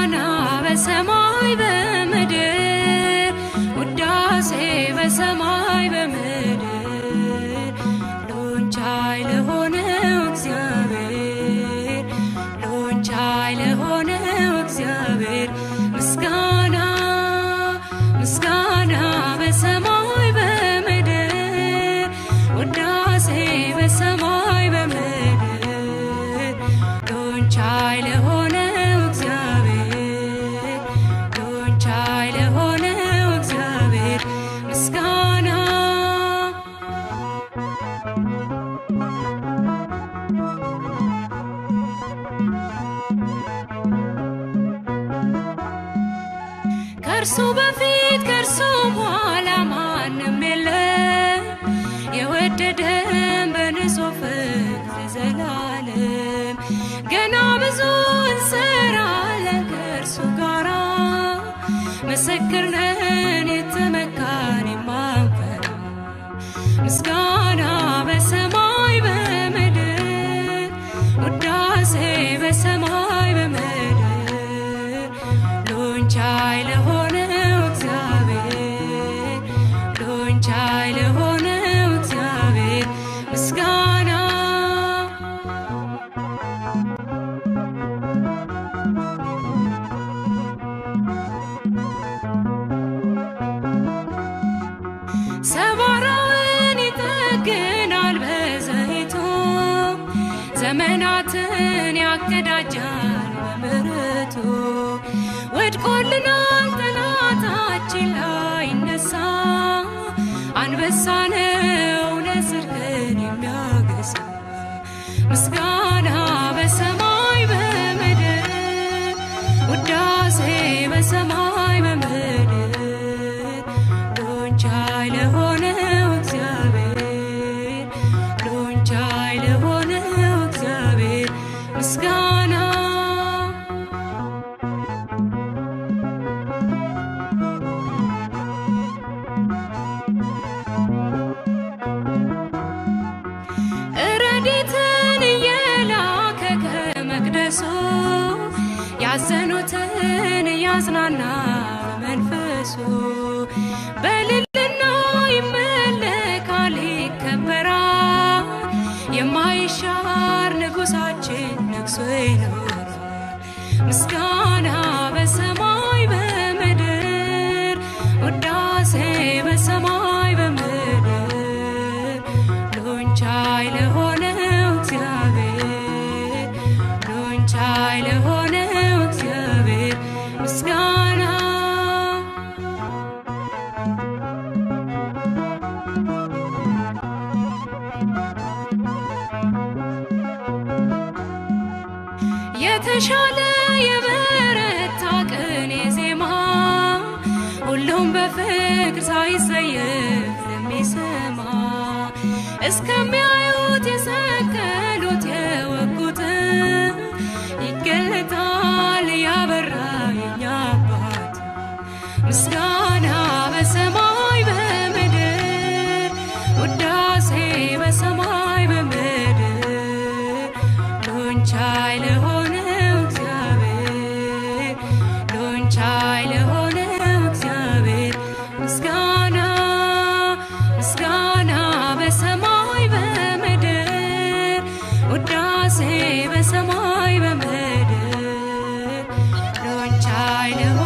ምስጋና በሰማይ በምድር ውዳሴ በሰማይ በምድር ሁሉን ቻይ ለሆነው እግዚአብሔር ሁሉን ቻይ ለሆነው እግዚአብሔር ምስጋና ምስጋና በሰማይ በምድር ውዳሴ በሰማይ በምድር ሁሉን ቻይ ለሆነው እግዚአብሔር ሁሉን ቻይ ለሆነው እግዚአብሔር ምስጋና። ከእርሱ በፊት ከእርሱ በኋላ ማንም የለም፣ የወደደን በንጹህ ፍቅር ለዘላለም። ገና ብዙ እንሰራለን ከእርሱ ጋራ፣ ምስክር ነን የተመካን የማንፈራ። ምስጋና በሰማይ በምድር ውዳሴ በሰማይ በምድር ሁሉን ቻይ ለሆነው እግዚአብሔር ሁሉን ቻይ ለሆነው እግዚአብሔር ምስጋና። ሰባራውን ይጠግናል በዘይቱ፣ ዘመናትን ያቀዳጃል በምሕረቱ። ወድቆልናል ጠላታችን ላይነሳ፣ አንበሳ ነው ለጽድቅን የሚያገሳ። ምስጋና በሰማይ በምድር ውዳሴ በሰማይ በምድር ሁሉን ቻይ ለሆነው እግዚአብሔር ሁሉን ቻይ ለሆነው እግዚአብሔር ምስጋና። ረድኤትን እየላከ ከመቅደሱ፣ ያዘኑትን እያጽናና በመንፈሱ። በልልና ይመለካል ይከበራል፣ የማይሻር ንጉሳችን ነግሶ ይኖራል። ምስጋና በሰማይ በምድር ውዳሴ በሰማይ በምድር ሁሉን ቻይ ለሆነው እግዚአብሔር ሁሉን ቻይ ለሆነው እግዚአብሔር ምስጋና። የተሻለ የበረታ ቅኔ ዜማ፣ ሁሉም በፍቅር ሳይጸየፍ ለሚሰማ፣ እስከሚያዩት የሰቀሉት የወጉት ይገለጣል ያበራ የኛ አባት። ምስጋና በሰማይ በምድር ውዳሴ በሰማይ በምድር ሁሉን ቻይ ለሆነው እግዚአብሔር ሁሉን ቻይ ለሆነው እግዚአብሔር ምስጋና። ምስጋና በሰማይ በምድር ውዳሴ በሰማይ በምድር ሁሉን ቻይ ለሆነው